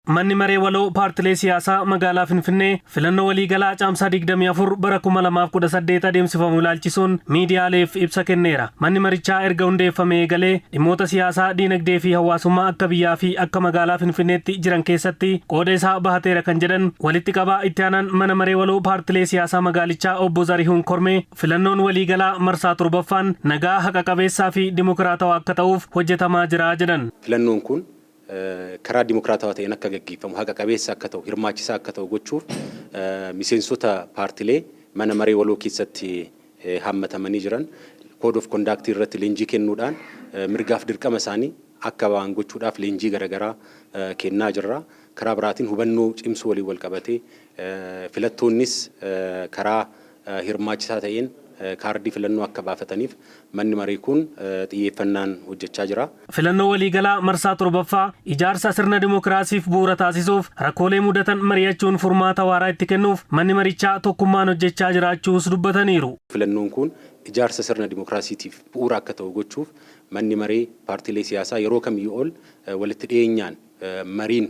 Manni maree waloo paartilee siyaasaa magaalaa Finfinnee filannoo waliigalaa Caamsaa 24 bara 2018 adeemsifamu ilaalchisuun miidiyaaleef ibsa kenneera. Manni marichaa erga hundeeffamee eegalee dhimmoota siyaasaa, diinagdee fi hawaasummaa akka biyyaa fi akka magaalaa Finfinneetti jiran keessatti qooda isaa bahateera kan jedhan walitti qabaa itti aanaan mana maree waloo paartilee siyaasaa magaalichaa obbo Zarihuun Kormee, filannoon waliigalaa marsaa 7ffaan nagaa, haqa qabeessaa fi dimokiraatawaa akka ta'uuf hojjetamaa jira jedhan. Filannoon kun karaa dimokiraatawaa ta'een akka gaggeeffamu, haqa qabeessa akka ta'u, hirmaachisaa akka ta'u gochuuf miseensota paartilee mana maree waloo keessatti hammatamanii jiran code of conduct irratti leenjii kennuudhaan mirgaaf dirqama isaanii akka ba'an gochuudhaaf leenjii garaagaraa kennaa jirra. Karaa biraatiin hubannoo cimsuu waliin wal qabatee filattoonnis karaa hirmaachisaa ta'een kaardii filannoo akka baafataniif manni marii kun xiyyeeffannaan hojjechaa jira. Filannoo waliigalaa marsaa 7ffaa ijaarsa sirna dimokiraasiif bu'uura taasisuuf rakkoolee mudatan mari'achuun furmaata waaraa itti kennuuf manni marichaa tokkummaan hojjechaa jiraachuus dubbataniiru. Filannoon kun ijaarsa sirna dimokiraasiitiif bu'uura akka ta'u gochuuf manni maree paartiilee siyaasaa yeroo kamiyyuu ol walitti dhiyeenyaan mariin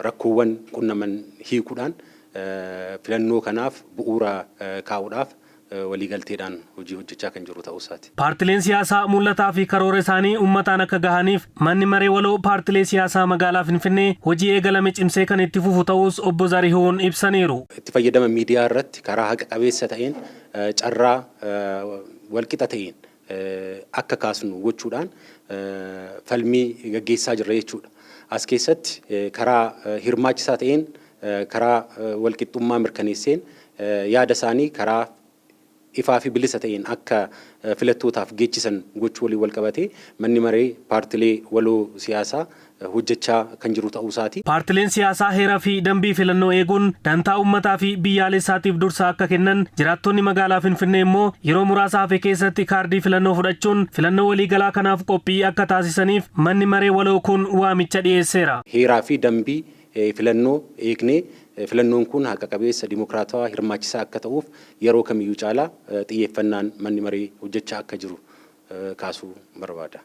rakkoowwan qunnaman hiikuudhaan filannoo kanaaf bu'uura kaa'uudhaaf waliigalteedhaan hojii hojjechaa kan jiru ta'uu isaati. Paartileen siyaasaa mul'ataa fi karoora isaanii uummataan akka gahaniif manni maree waloo paartilee siyaasaa magaalaa Finfinnee hojii eegalame cimsee kan itti fufu ta'us obbo Zarihuun ibsaniiru. Itti fayyadama miidiyaa irratti karaa haqa qabeessa ta'een, carraa walqixa ta'een akka kaasnu gochuudhaan falmii gaggeessaa jirra jechuudha. As keessatti karaa hirmaachisaa ta'een, karaa walqixxummaa mirkaneesseen yaada isaanii karaa ifaa fi bilisa ta'een akka filattootaaf geechisan gochuu waliin wal qabatee manni maree paartilee waloo siyaasaa hojjechaa kan jiru ta'uu isaati. Paartileen siyaasaa heeraa fi dambii filannoo eeguun dantaa uummataa fi biyyaalessaatiif dursa akka kennan, jiraattonni magaalaa Finfinnee immoo yeroo muraasa hafe keessatti kaardii filannoo fudhachuun filannoo waliigalaa kanaaf qophii akka taasisaniif manni maree waloo kun waamicha dhiyeesseera. Heeraa fi dambii filannoo eegnee filannoon kun haqa qabeessa, dimokiraatawaa, hirmaachisaa akka ta'uuf yeroo kamiyyuu caalaa xiyyeeffannaan manni maree hojjechaa akka jiru kaasuu barbaada.